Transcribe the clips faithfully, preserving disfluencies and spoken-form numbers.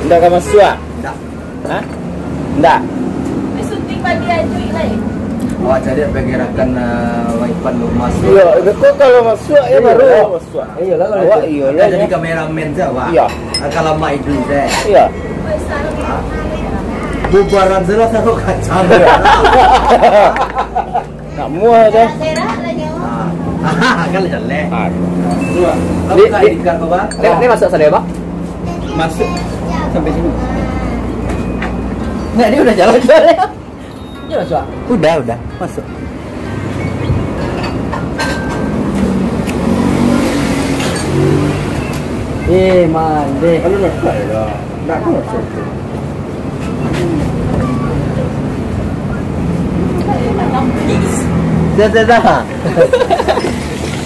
Ndak ka masuak? Ndak. Hah? Ndak. Disuntik bagi ajuik lai. Awak cari penggerakan, eh, Waipan Lumas. Iya, kok kalau masuak ya baru masuak. Iyalah, kalau awak itu. Iyalah, jadi kameramen saja, Pak. Iya. Kalau Mak Idris, eh. Iya. Bubaran salah satu kacang. Nak muah tu. Ah. Kan jaleh. Ah. Dua. Ni, ni, ni masuk sana ya, Pak? Masuk sampai sini. Enggak, dia udah jalan soalnya. Dia masuk, Pak? Udah, udah. Masuk. Eh, mandeh. Kalau nak, nak masuk. Dah, dah, dah.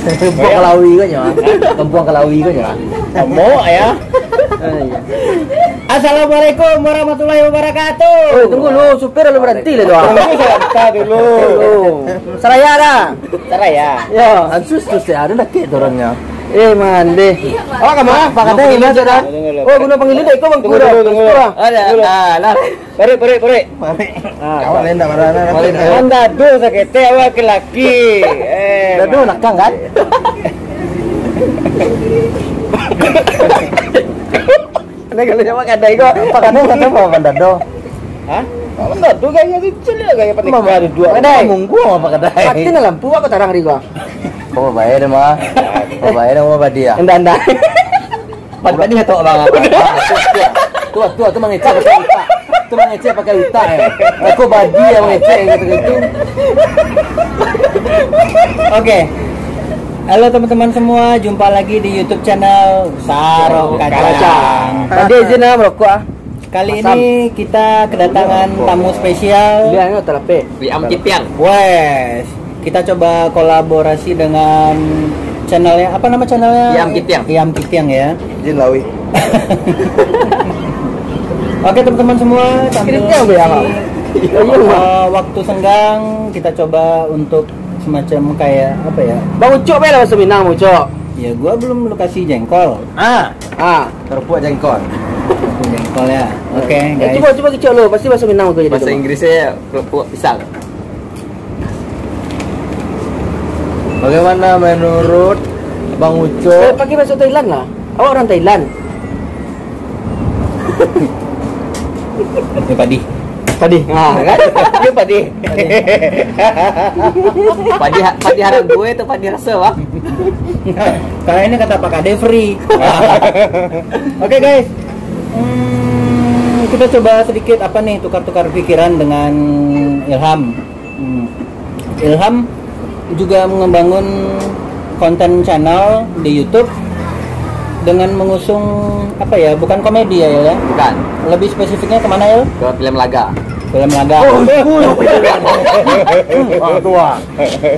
Kampuang Kalawi ko nyo. Kampuang Kalawi ko nyo. Amok ya. Assalamualaikum warahmatullahi wabarakatuh. Oi, tunggu lu, supir lu berhenti lah tu. Tunggu sebentar dulu. Saraya dah. Saraya. Ya, ansus tu saya ada nak turunnya. Eh, mandeh. Awak ka ma? Pak Kadai, Gunung Pangilin, dah. Oh, Gunung Pangilin dah ikut Bangku dah. Tunggu dulu, tunggu dulu. Ada, ah, lah. Parik, parik, parik. Parik. Ah, kawan lain dah marah, marah. Parik. Mandadu saketek awak laki-laki. Eh, mandadu nakang kan? Nah, kalau jawab kadai ko. Apa kadai kata apa mandadu? Hah? Mandadu gaya kecil ya, gaya panik. Mama, duduk. Kadai. Mungguang apa kadai? Mati lah lampu, apa tarang hari ko? Kau babayar deh, mah. Kau babayar deh, mah, badi ya? Endak, endak. Badi, badi atau abang apa? Ah, tu, tu, tu, tu mangecek pakai utak. Tu mangecek pakai utak ya. Aku badi yang mangecek gitu gitu. Oke. Halo teman-teman semua, jumpa lagi di YouTube channel Saroh Kacang. Tadi izin lah merokok ah. Kali ini kita kedatangan tamu spesial. Dia anu terapek. Wiam Kitiang. Wes, kita coba kolaborasi dengan channelnya, apa nama channelnya? Wiam Kitiang. Wiam Kitiang ya. Jin Lawi. Oke teman-teman semua, sambil mengisi, eh, waktu senggang, kita coba untuk semacam kayak apa ya? Bang Ucok bae lah bahasa Minang, Bang Ucok. Ya, gua belum lu kasih jengkol. Ah. Ah. Kerupuk jengkol. Kerupuk jengkol ya. Oke, eh, guys. Cuba, cuba kicok lu, pasti bahasa Minang tu jadi. Bahasa Inggrisnya kerupuk pisang. Bagaimana menurut Bang Ucok? Eh, pakai bahasa Thailand lah. Awak orang Thailand. Ini padi. Padi. Ha, kan? Dia padi. Padi. Padi ha-, padi harap gue atau padi rasa, Bang? Kalau ini kata Pak Kadai, free. Oke, guys. Hmm, kita coba sedikit apa nih, tukar-tukar pikiran dengan Ilham. Hmm. Ilham juga membangun konten channel di YouTube dengan mengusung apa ya? Bukan komedi ya, Il, ya? Bukan. Lebih spesifiknya kemana, Il? Ke film laga. Film laga. Oh, oh, oh. Ah, tu ah.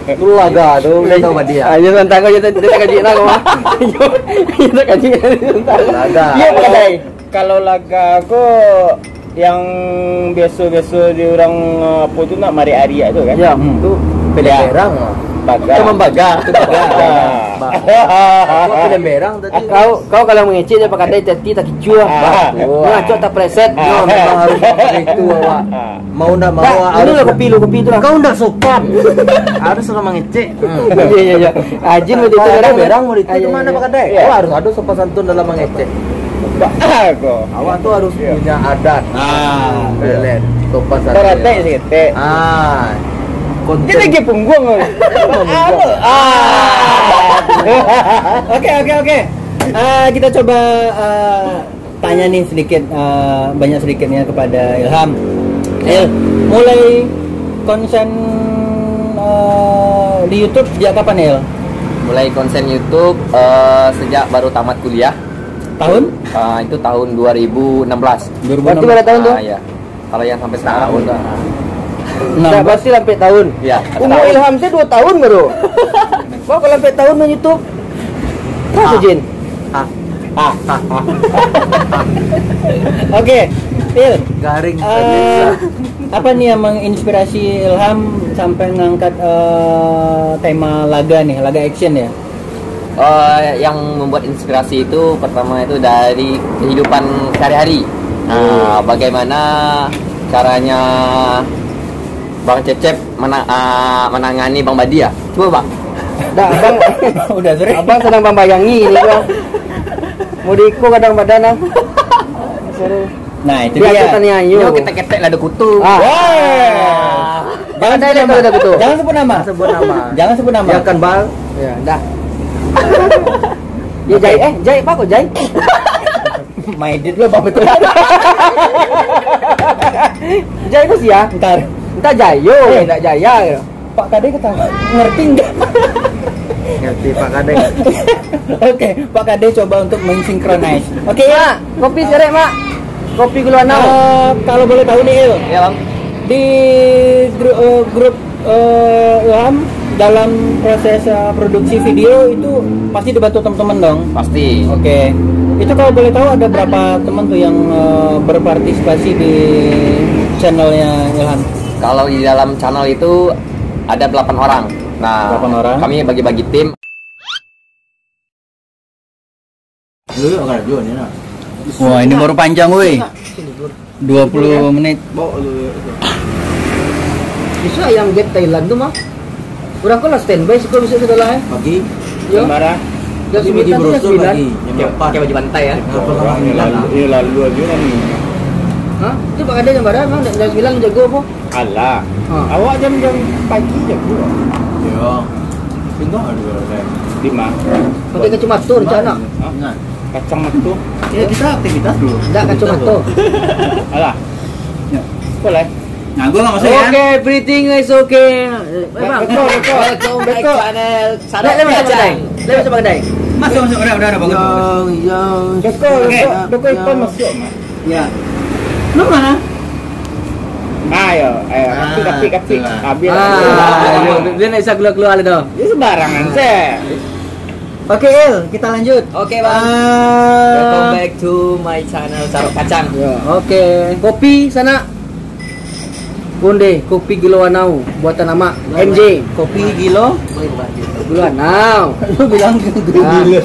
Tu laga tu, kita tahu dia. Ah, ya, tentang kau, ya, tentang kaji nak kau. Ya, tentang kaji. Laga. Dia apa, Dai? Kalau laga ko yang biaso-biaso di urang, apo tu nak, marik ariak tu kan? Ya, hmm, tu film berang lah. Baga. Memang baga. Itu baga. Ah. Baga. Apa film berang tadi? Kau, kau kalau mangecek je pakai hati-hati, tak kicuah. Ah. Betul. Nah, cok tak preset. Ah. No, memang harus seperti itu awak. Ah. Mau ndak mau harus. Dah, minum lah kopi lu, kopi tu lah. Kau ndak sopan. Harus orang mangecek. Hmm. Iya, iya, iya. Ajin mau itu berang, berang mau itu. Iya, iya, mana iya. Pakai dai? Iya. Awak harus ada sopan santun dalam mangecek. Bagus. Awak tu harus punya adat. Ah. Belet. Sopan santun. Baratek sikit. Ah. Dia lagi punggung. Ah. Oke, oke, oke. Ah, kita coba, ah, tanya nih sedikit, ah, banyak sedikitnya kepada Ilham. Il, mulai konsen, ah, di YouTube sejak kapan, Il? Mulai konsen YouTube, eh, sejak baru tamat kuliah. Tahun? Ah, itu tahun dua ribu enam belas. Dua ribu enam belas. Berarti berapa tahun tu? Ah, iya. Kalau yang sampai sekarang udah. Enam belas. Dah pasti sampai tahun. Iya. Umur Ilham saya dua tahun baru. Kau kalau sampai tahun main YouTube, apa tu, Jin? Ah. Ah. Oke, Il. Garing. Eh, apa nih yang menginspirasi Ilham sampai ngangkat, eh, tema laga nih, laga action ya? Eh, yang membuat inspirasi itu pertama itu dari kehidupan sehari-hari. Ah, bagaimana caranya Bang Cecep mena-, ah, menangani Bang Badi ya? Coba, Bang. Dah, Abang. Udah, sorry. Abang sedang membayangi ini, Bang. Mau diiko kadang badan, ah. Seru. Nah, itu dia. Biasa tanya, yo. Yo, ketek-ketek lah ada kutu. Ah. Wah. Jangan sebut nama. Jangan sebut nama. Sebut nama. Jangan sebut nama. Ya kan, Bang? Ya, dah. Ya, Jai. Eh, Jai, apa kok, Jai? Main edit lo, Bang, betul. Jai itu sia? Ntar. Entah Jayo, eh, ndak Jaya. Pak Kade ketawa. Ngerti nggak? Ngerti, Pak Kade. Oke, Pak Kade coba untuk mensinkronize. Oke, ya. Mak, kopi sigaret, Mak. Kopi gula anau. Eh, kalau boleh tahu nih, Il. Ya, Bang. Di gru-, eh, grup, eh, Ilham, dalam proses, eh, produksi video itu pasti dibantu teman-teman dong? Pasti. Oke. Itu kalau boleh tahu ada berapa teman tuh yang, eh, berpartisipasi di channelnya Ilham? Kalau di dalam channel itu ada delapan orang. Nah, delapan orang. Kami bagi-bagi tim. Lu yuk karajo ni lah. Wah, ini baru panjang, woi. Dua puluh menit. Bawa lu yuk. Bisa yang gate Thailand tu mah. Urang ko lah standby siko besok sadolah, eh. Pagi. Yo. Jam bara? Jam sembilan tu jam sembilan. Pagi. Jam empat. Kayak baju pantai, ya. Jam empat. Ini lalu, ini lalu aja kan. Hah? Itu Pak Kade jam bara, emang jam sembilan jago apa? Alah. Ha. Awak jam-jam pagi jago. Yo. Pindah ada orang. Di mana? Pakai kacamata rencana. Hah? Ingat. Kacamata. Ya, kita aktivitas dulu. Enggak kacamata. Alah. Ya. Boleh. Nah, gua nggak masuk ya. Oke, everything is okay. Eh, Bang. Betul, betul. Welcome back to my channel. Lek, lek, masuk Pak Kade. Lek, masuk Pak Kade. Masuk, masuk. Udah, udah, udah, bagus, bagus. Yo, yo. Betul, oke. Betul, betul, Ipan masuk, Mas. Ya. Lu mana? Ayo, ayo, kapik, kapik, kapik. Habis. Ah, yo, biar ndak bisa keluar-keluar lah tu. Ini sembarangan, seh. Oke, Il, kita lanjut. Oke, Bang. Ah. Welcome back to my channel, Sarok Kacang. Ya. Oke. Kopi sana. Konde, kopi gilo anau, buatan amak, M J. Kopi gilo? Gilo anau. Lu bilang gilo. Ah. Iya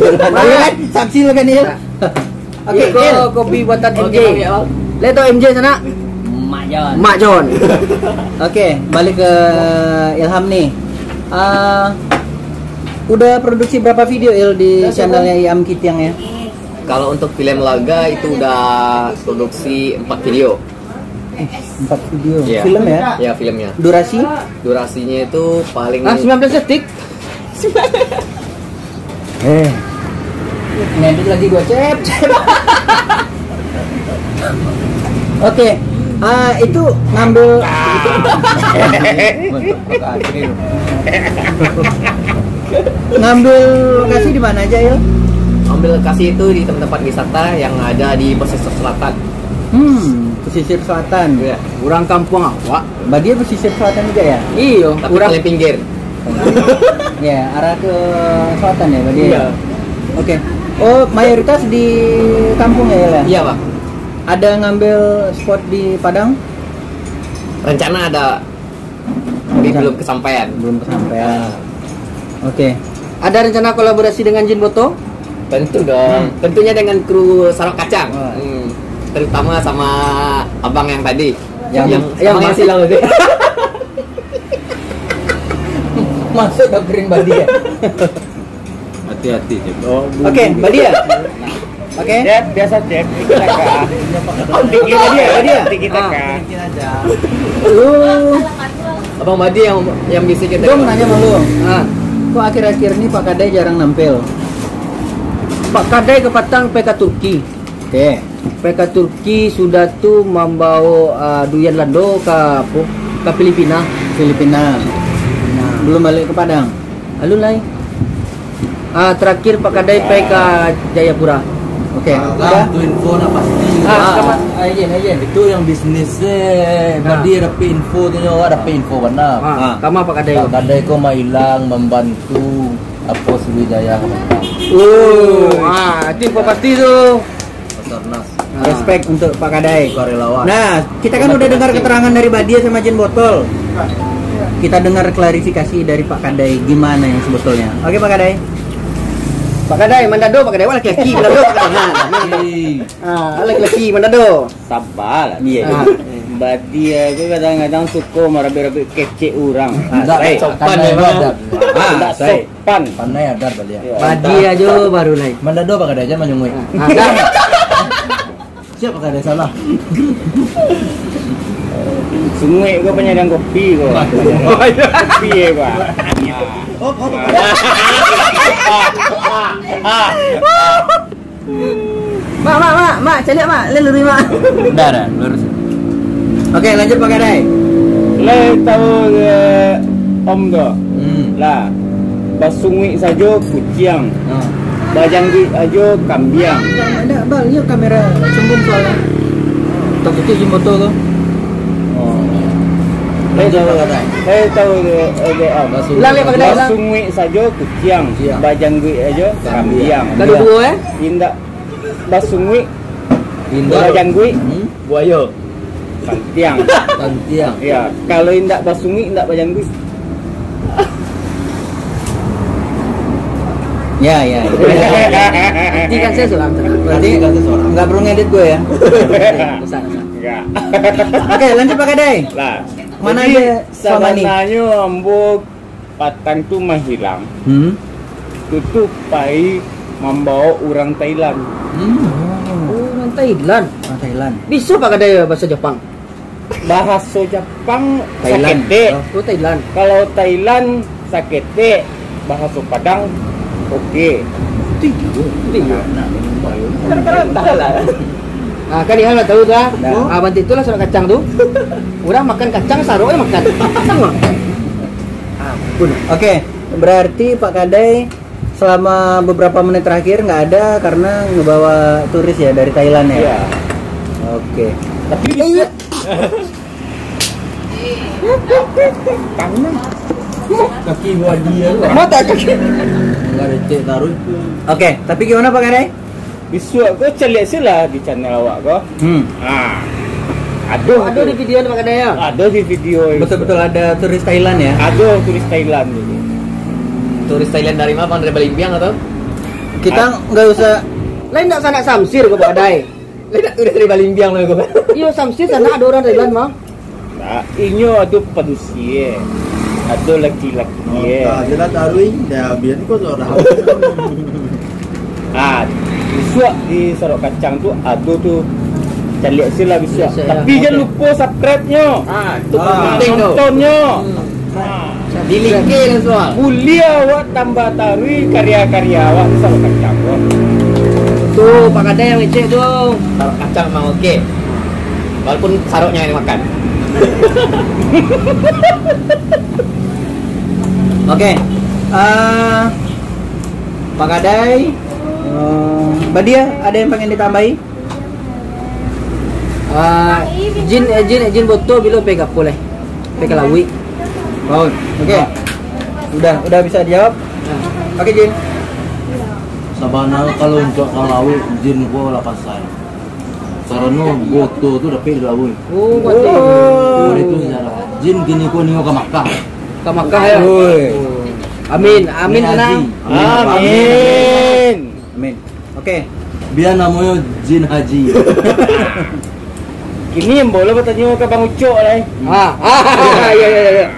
kan? Saksi lu kan, Il? Nah. Oke, iko Il. Kopi buatan M J. Oke, Bang, ya, Bang. Lihat tuh M J sana. Mak Jon. Mak Jon. Oke, balik ke Ilham nih. Ah, udah produksi berapa video, Il, di channelnya Iam Kitiang ya? Kalau untuk film Laga itu udah produksi empat video. Eh, empat video. Iya. Film ya? Iya, filmnya. Durasi? Durasinya itu paling... Ah, sembilan belas detik. Eh. Ngedit lagi gua, Cep, Cep. Oke. Ah, itu ngambil, ngambil lokasi di mana aja, Il? Ngambil lokasi itu di tempat-tempat wisata yang ada di pesisir selatan. Hmm, pesisir selatan. Iya. Urang kampuang awak. Badia pesisir selatan juga ya? Iyo, tapi urang paling pinggir. Ya, arah ke selatan ya, Badia? Iya. Oke. Oh, mayoritas di kampung ya, Il, ya? Iya, Bang. Ada ngambil spot di Padang? Rencana ada, tapi belum kesampaian. Belum kesampaian. Ah. Oke. Ada rencana kolaborasi dengan Jin Boto? Tentu dong. Hmm. Tentunya dengan kru Sarok Kacang. Wah. Hmm. Terutama sama abang yang tadi. Yang, yang, yang abang yang masih silang tadi. Masuk ke green body ya? Hati-hati, Cep. Oh, oke, body ya? Oke. Cep, biasa, Cep. Tiki taka. Tiki taka. Tiki taka. Ah. Lu, Abang Badi yang, yang bisikin tadi. Gua mau nanya sama lu. Ah. Kok akhir-akhir ini Pak Kadai jarang nampil? Pak Kadai kapatang pai ka Turki. Oke. Pai ka Turki, sudah tu mambawa, ah, duyan lando ka apo? Ka Filipina. Filipina. Nah. Belum balik ke Padang? Alun lai. Ah, terakhir Pak Kadai pai ka Jayapura. Oke. Ah, udah. Itu info nak pasti. Ah, ah, sama. Ah, izin, izin. Itu yang bisnis, eh, nah. Badi dapek info tu nyo, dapek info bana. Ah, ah. Kama Pak Kadai. Pak Kadai ko mailang mambantu apo Sriwijaya. Oh, ah, itu info pasti tu. Basarnas. Nah. Respect untuk Pak Kadai. Sukarelawan. Nah, kita kan udah dengar keterangan dari Badia sama Jin Botol. Kita dengar klarifikasi dari Pak Kadai gimana yang sebetulnya. Oke, Pak Kadai. Pak Kadai, mandado, Pak Kadai. Wah, laki-laki, mandado, Pak Kadai. Ha, ha, laki-laki, mandado. Sabalah. Iya, ah. Badia tu kadang-kadang suko marabek-rabek kecek urang. Ah, ndak sopan memang. Ah, ndak sopan. Pandai adat baliak. Badia jo baru lai. Mandado Pak Kadai, jan manyunguik. Ah, dah. Siap Pak Kadai salah. Sunguik ko panyadiang kopi ko. Kopi ko. Oh, oh. Mak, mak, mak, mak, caliak, mak. Lai luruih, mak. Dah, dah, lurus. Oke, lanjut, Pak Kadai. Lai tahu, eh, Om tu? Hmm. Lah, basunguik sajo kuciang. Ha. Bajangguik ajo kambiang. Ndak, ndak, Bal, iyo kamera cembung soalnya. Takuik jin boto tu. Oh. Lai tahu, lai tahu, eh, eh, Om. Ulang, lai, Pak Kadai, ulang. Basunguik sajo kuciang, kuciang. Bajangguik ajo kambiang. Kambiang. Kaduo, eh? Indak basunguik, indak bajangguik. Hmm? Buayo. Santiang. Santiang. Ya, kalau indak basunguik, indak bajangguik. Ya, ya, ya. Nanti kan saya seorang, tenang. Berarti kan saya seorang. Nggak perlu ngedit gue ya. Besar, besar. Enggak. Oke, lanjut Pak Kadai. Lah. Mana jadi, dia selama ni? Sabananyo ambo patang tu mahilang. Hmm. Tu tu pai mambawa urang Thailand. Hmm. Oh, urang Thailand. Urang Thailand. Bisa Pak Kadai bahaso Japang? Bahaso Japang Thailand. Saketek. Oh, Thailand. Kalau Thailand saketek, bahaso Padang oke. Tigo. Tigo. Nah, nah, nah. Kadang-kadang entahlah. Ah, kan Ilham lah tahu tu ah. Nah. Ah, bantu itulah sarok kacang tu. Urang makan kacang, sarok eh makan. Sama. Ampun. Oke, berarti Pak Kadai selama beberapa menit terakhir nggak ada karena ngebawa turis ya dari Thailand ya? Iya. Oke. Tapi bisa. Tangan. Kaki gua dia tu. Mata kaki. Enggak ada cek taruh. Oke, tapi gimana Pak Kadai? Bisuak ko caliak se lah di channel awak ko. Hmm. Ha. Ado tu. Ado di video ni, Pak Kadai, ya? Ado di video. Betul-betul ada turis Thailand, ya? Ado turis Thailand tu. Turis Thailand dari mana, Bang? Dari Balimbiang atau? Kita nggak usah. Lain nak sanak Samsir ko, Pak Kadai. Lain nak turis dari Balimbiang lah ko. Iyo, Samsir sanak ado urang Thailand mah. Nah, inyo ado padusi, ado laki-laki. Oh, eh. Dah, jelas taruih, dah, biar ko sudah. Ah, bisuak di Sarok Kacang tu ado tu. Caliak se lah bisuak. Bisuak, ya. Tapi jan lupo subscribe-nyo. Ah, tu penting tu. Nontonnyo. Hmm. Ah. Di link lah, soal. Buliah awak tambah taruih karya-karya awak di Sarok Kacang tu. Tu, Pak Kadai yang ngecek tu. Sarok Kacang memang oke. Walaupun saroknya yang dimakan. Oke. Ah, Pak Kadai, eh, Badia, ada yang pengen ditambahi? Ah, Jin, eh, Jin, eh, Jin Boto bilo pai ka apo lai? Pai ka lauik. Lauik. Oke. Udah, udah bisa dijawab? Nah. Oke, Jin. Sabananyo kalau untuak ka lauik, Jin ko lah pasai. Karano Boto tu dapek di lauik. Oh, mati. Dari tu sejarah. Jin kini ko nio ka Makkah. Ka Makkah, ya? Oi. Oh. Amin, amin, Jin Haji. Tenang. Amin. Amin. Amin. Oke. Bia namonyo Jin Haji. Kini ambo lah batanyo ka Bang Ucok lai. Ah, ah, ya, ya, ya, ya.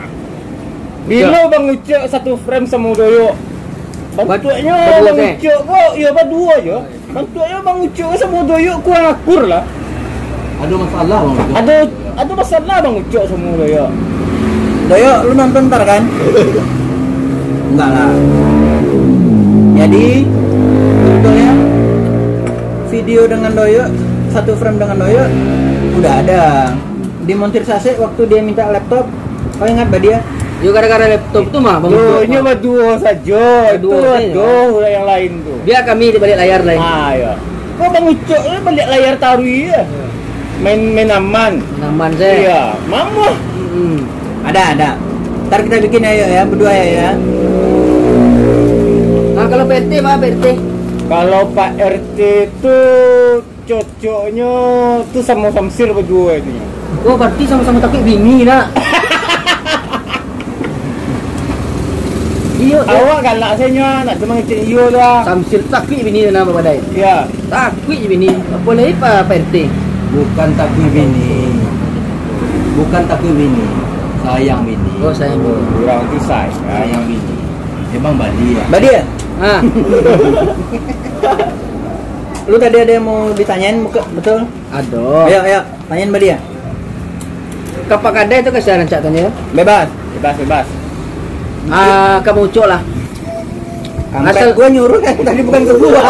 Bilo Bang Ucok satu frame samo Doyok? Bantuaknyo Bang Ucok ko, iyo, baduo jo. Bantuaknyo Bang Ucok samo Doyok kurang akur lah. Ado masalah Bang Ucok. Ado, ado masalah Bang Ucok samo Doyok. Doyok, lu nonton ntar kan? Enggak lah. Jadi, sebetulnya video dengan Doyok, satu frame dengan Doyok udah ada. Dimontir Sasek waktu dia minta laptop. Kau ingat Badia? Yo, gara-gara laptop tu mah, Bang Ucok, inyo mah baduo sajo. Baduo sajo. Itu aduh, urang yang lain tu. Biar kami di balik layar lain. Ah, ya. Kok Bang Ucok ni balik layar taruih ya? Ya. Main, main aman. Main aman saja. Iya, mamuah. Mm-mm. Ada, ada. Ntar kita bikin ayo ya, berdua ya, ya. Nah, kalau Pak R T, Pak, Pak R T? Kalau Pak R T tu cocoknyo tu samo Samsir baduo itu. Oh, berarti sama-sama takut bini nak. Iyo, iyo. Awak galak sajo, nak cuma ngecek iyo tu ah. Samsir takuik bini tu, nama badai. Ya. Takuik je bini. Apo lai pa, Pak R T? Bukan takuik bini. Bukan takuik bini. Sayang bini. Oh, sayang bini. Kurang tu say. Sayang bini. Emang badia. Badia? Ha. Lu tadi ada yang mau ditanyain, buka-, betul? Ado. Ayo, ayo. Tanyain baliak. Ka Pak Kadai tu ka sia rancak tanyo? Bebas. Bebas, bebas. Ah, ka Mang Ucok lah. Kampret. Asal gua nyuruh kan, tadi bukan ke gua.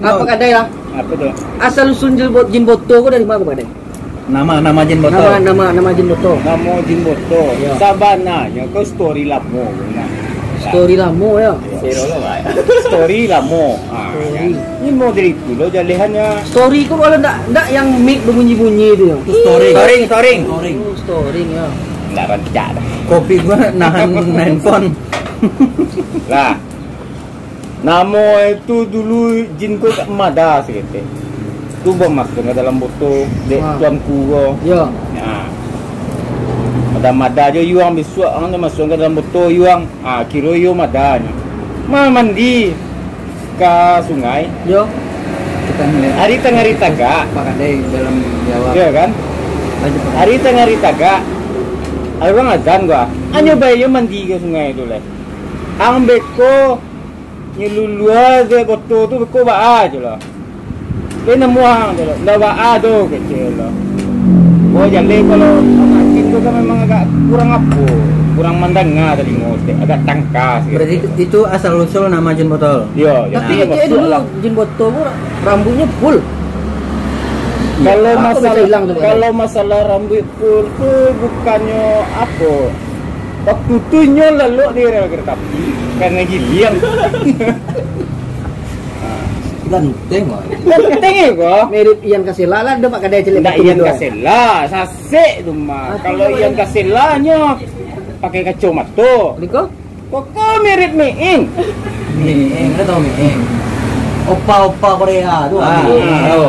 Ka Pak Kadai lah. Apa tu? Asal usul jin bo-, jin boto ko dari ma, Pak Kadai? Nama, nama jin boto. Nama, nama, nama jin boto. Nama jin boto. Ya. Sabananyo ko story lamo, nah. Story lamo, ya? Story lamo. Ah, story. Ini model itu lo jalehannyo. Story ko kalau ndak, ndak yang mic berbunyi-bunyi tu, ya? Itu storing. Storing, storing. Storing. Oh, storing, ya. Ndak rancak dah. Kopi gua nahan handphone. Lah. Namo itu dulu jin ko tak mada saketek. Tu bamasuak ka dalam boto, dek tuanku ko. Yo. Nah. Mada-mada jo yuang bisuak ang masuak ka dalam boto yuang. Ah, kiro iyo madanyo. Ma mandi ka sungai. Yo. Ari tangah ari tagak. Pak Kadai dalam Jawa. Iyo kan? Lanjut, Pak. Ari tangah ari tagak. Urang azan gua. Anyo bae yo mandi ka sungai tu lai. Ang beko nyelulua dek boto tu beko baa je lah. Dia namuah je lah. Ndak baa doh kecek lah. Oh, jaleh kalau makin tu kan memang agak kurang apo, kurang mandanga talingo, agak tangkas gitu. Berarti itu, itu asal usul nama jin botol? Iyo, iyo. Tapi kecek dulu jin botol tu rambuiknyo full. Kalau masalah, kalau masalah rambuik full tu bukannyo apo. Waktu tu nyo lalok di rel kereta api, karena giliang. Ganteng, wah. Ganteng ya, kok. Mirip Ian Kasela lah, ado Pak Kadai caliak. Ndak Ian Kasela, sasek tu mah. Ah, kalau Ian Kasela nyo pakai kacamata. Liko? Kok kau mirip Miing? Miing, ado tau Miing? Opa-opa Korea tu. Ah, Miing.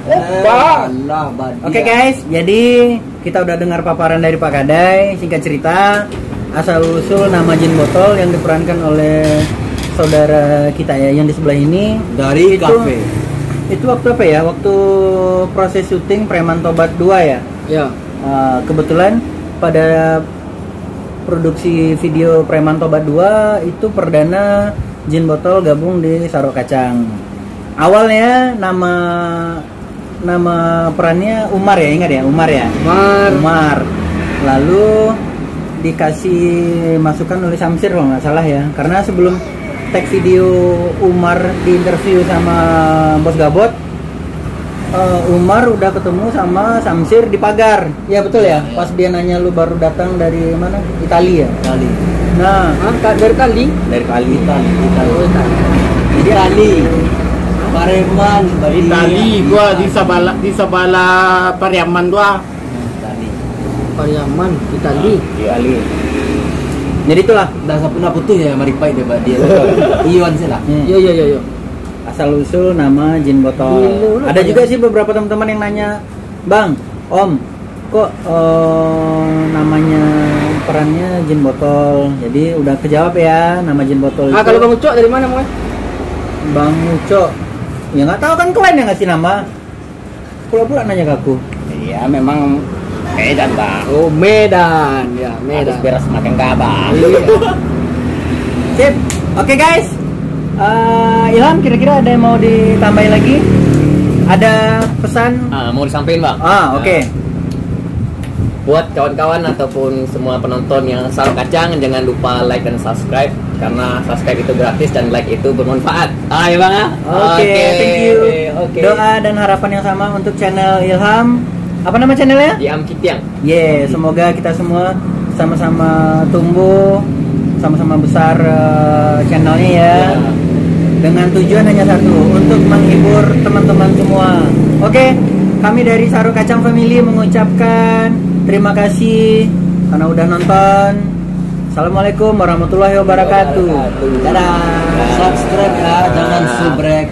Opa. Alah, badia. Oke, guys, jadi kita udah dengar paparan dari Pak Kadai. Singkat cerita, asal usul nama jin botol yang diperankan oleh saudara kita ya, yang di sebelah ini. Dari itu, kafe. Itu waktu apa ya? Waktu proses syuting Preman Tobat dua ya? Ya. Ah, kebetulan pada produksi video Preman Tobat dua itu perdana Jin Botol gabung di Sarok Kacang. Awalnya nama, nama perannya Umar ya, ingat ya, Umar ya? Umar. Umar. Lalu dikasih masukan oleh Samsir kalau nggak salah ya. Karena sebelum tag video Umar di interview sama Bos Gabot, eh, Umar udah ketemu sama Samsir di pagar. Iya, betul ya? Iya. Pas dia nanya, "Lu baru datang dari mana?" "Itali ya?" Itali. Nah. Hah? Dari Itali? Dari Itali. Itali. Itali. Oh, Itali. Itali. Pareman, Itali, gua di sabalah, di sabalah Pariaman tu ah. Itali. Pariaman, Itali. Itali. Jadi itulah. Dah sampai nak putus ya, maripai dia, dia. Iwan sih lah. Hmm. Iya, iya, iya, iya. Asal usul nama Jin Botol. Ada juga sih beberapa teman-teman yang nanya, "Bang, Om, kok, eh, namanya perannya Jin Botol?" Jadi udah kejawab ya, nama Jin Botol. Ah, itu kalau Bang Ucok dari mana, Bang? Bang Ucok, ya nggak tahu kan, kalian yang ngasih nama. Pula-pula nanya ke aku. Iya, memang Medan, Bang. Oh, Medan. Ya, Medan. Habis beras makan gabah. Iya. Sip. Oke, guys. Eh, Ilham, kira-kira ada yang mau ditambahin lagi? Ada pesan? Ah, mau disampaikan, Bang. Ah, oke. Ah, buat kawan-kawan ataupun semua penonton yang Sarok Kacang, jangan lupa like dan subscribe, karena subscribe itu gratis dan like itu bermanfaat. Ah, ya, Bang, ah? Oke, oke, thank you. Oke. Doa dan harapan yang sama untuk channel Ilham. Apa nama channelnya? Ilham Kitiang. Yeah, semoga kita semua sama-sama tumbuh, sama-sama besar, eh, channelnya ya. Ya. Dengan tujuan hanya satu, untuk menghibur teman-teman semua. Oke, kami dari Sarok Kacang Family mengucapkan terima kasih karena udah nonton. Assalamualaikum warahmatullahi wabarakatuh. Dadah. Subscribe ya, jangan subrek.